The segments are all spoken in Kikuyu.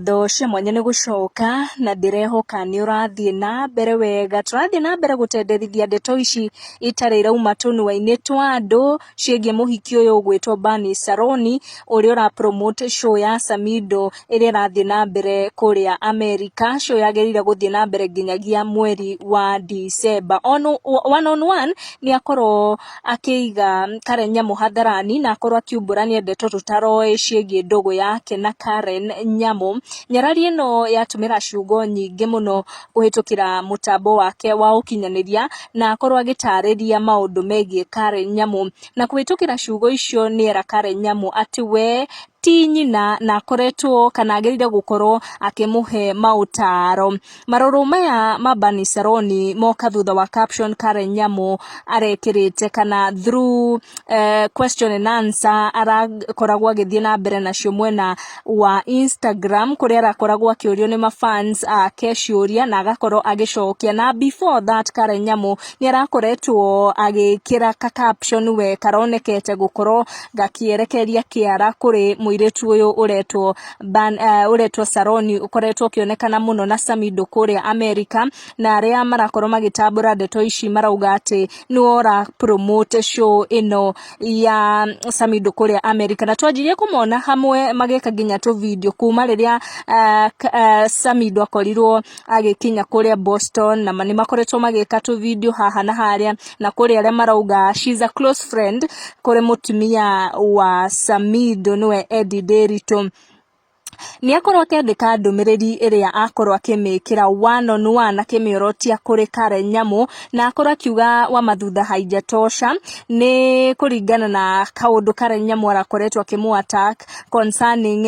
Ngatho cia mwanya nĩ gũcoka na ndĩrehoka nĩ ũrathiĩ na mbere wega. Tũrathiĩ na mbere gũtenderithia ndeto ici itarĩ irauma tũnua-inĩ twa andũ ciĩgiĩ mũhiki ũyũ ũgwĩtwo Bernice Saroni ũrĩa ũra promote show ya Samido ĩrĩa ĩrathiĩ na mbere kũrĩa Amerika. Show yagĩrĩire gũthiĩ na mbere nginyagia mweri wa December. One on one nĩ akorwo akĩiga Karen Nyamu hadharani na akorwo akiumbũrania ndeto tũtaroĩ ciĩgiĩ ndũgũ yake na Karen Nyamu. Nyarari ĩno yatũmĩra ciugo nyingĩ mũno kũhĩtũkĩra mũtambo wake wa ũkinyanĩria na akorwo agĩtarĩria maũndũ megiĩ Karen Nyamu. Na kũhĩtũkĩra ciugo icio nĩera Karen Nyamu atĩ we ti nyina na akoretwo kana agĩrĩire gũkorwo akĩmũhe maũtaro. Marũrũ maya ma Bernice Saroni moka thutha wa caption Karen Nyamu arekĩrĩte kana through question and answer arakoragwo agĩthiĩ na mbere nacio mwena wa Instagram kũrĩa arakoragwo akĩũrio nĩ mafans ake ciũria na agakorwo agĩcokia. Na before that Karen Nyamu nĩ arakoretwo agĩkĩra ka caption we karonekete gũkorwo gakĩerekeria kĩara kũrĩ mũirĩtu ũyũ ũretwo ũretwo Saroni ũkoretwo ũkĩonekana mũno na Samido kũrĩa Amerika, na arĩa marakorwo magĩtambũra ndeto ici marauga atĩ nĩwe ũra promote show ĩno ya Samido kũrĩa Amerika. Na twanjirie kũmona hamwe magĩka nginya tũ video kuma rĩrĩa Samido akorirwo agĩkinya kũrĩa Boston, na nĩ makoretwo magĩka tũ video haha na harĩa, na kũrĩ arĩa marauga she's a close friend kũrĩ mũtumia wa Samido nĩwe Eddie Nderitu. Nĩ akorwo akĩandĩka ndũmĩrĩri ĩrĩa akorwo akĩmĩkĩra one on one akĩmĩorotia kũrĩ Karen Nyamu, na akorwo akiuga wa mathutha haijatosha nĩ kũringana na kaũndũ Karen Nyamu arakoretwo akĩmũ attack concerning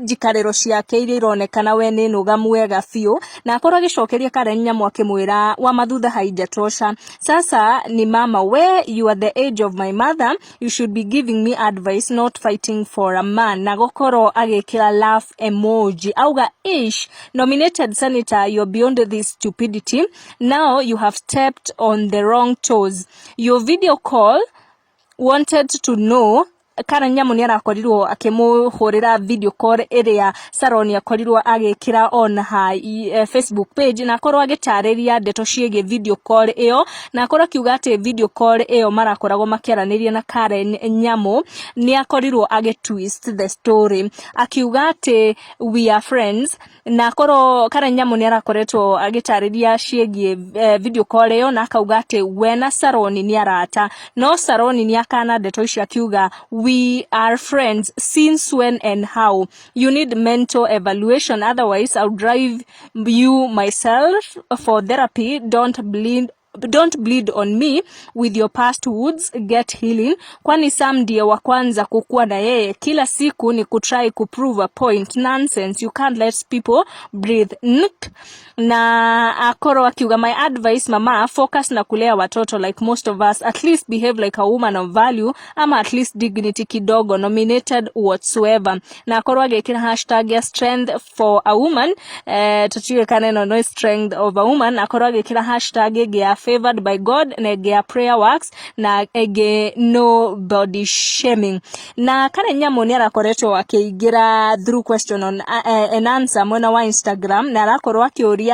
njikarĩro ciake iria ironekana we nĩ nũgamu wega biũ, na akorwo agĩcokeria Karen Nyamu akĩmwĩra wa mathutha haijatosha, sasa ni mama we, you are the age of my mother, you should be giving me advice, not fighting for a man. Na gũkorwo agĩkĩra laugh emoji, auga ish, nominated senator, you're beyond this stupidity, now you have stepped on the wrong toes, your video call wanted to know. Karen Nyamu nĩ arakorirwo akĩmũhũrĩra video call ĩrĩa Saroni akorirwo agĩkĩra on her Facebook page, na akorwo agĩtarĩria ndeto ciĩgiĩ video call ĩyo, na akorwo akiuga atĩ video call ĩyo marakoragwo makĩaranĩria na Karen Nyamu nĩ akorirwo agĩ twist the story akiuga atĩ we are friends. Na akorwo Karen Nyamu nĩ arakoretwo agĩtarĩria ciĩgiĩ video call ĩyo na akauga atĩ we na Saroni nĩ arata, no Saroni nĩ akana ndeto icio akiuga we are friends since when and how, you need mental evaluation, otherwise I'll drive you myself for therapy, don't bleed on me with your past wounds, get healing. Kwani Sam ndiye wa kwanza kukuwa na yeye? Kila siku ni kutry kuprove a point, nonsense, you can't let people breathe. Nk na akorwo akiuga my advice, mama, focus na kulea watoto like most of us, at least behave like a woman of value ama at least dignity kidogo, nominated whatsoever. Na akorwo agĩkĩra hashtag ya strength for a woman, tũtiũĩ kana ĩno no strength of a woman. Akorwo agĩkĩra hashtag ĩngĩ ya favored by God na ĩngĩ ya prayer works na ĩngĩ no body shaming. Na Karen Nyamu nĩ arakoretwo akĩingĩra through question on and answer mwena wa Instagram, na arakorwo akĩũria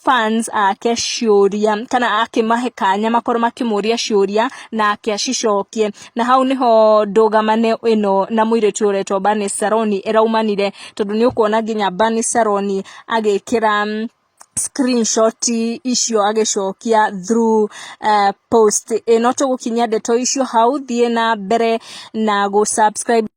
fans ake ciũria kana akĩmahe kanya makorwo makĩmũria ciũria nake acicokie, na hau niho ndũgamane ĩno na mũirĩtu ũretwo Bernice Saroni ĩraumanire, tondũ nĩ ũkuona nginya Bernice Saroni agĩkĩra screenshot icio agĩcokia through post ĩno. Tũgũkinyia ndeto icio hau, thiĩ na mbere na gũ subscribe.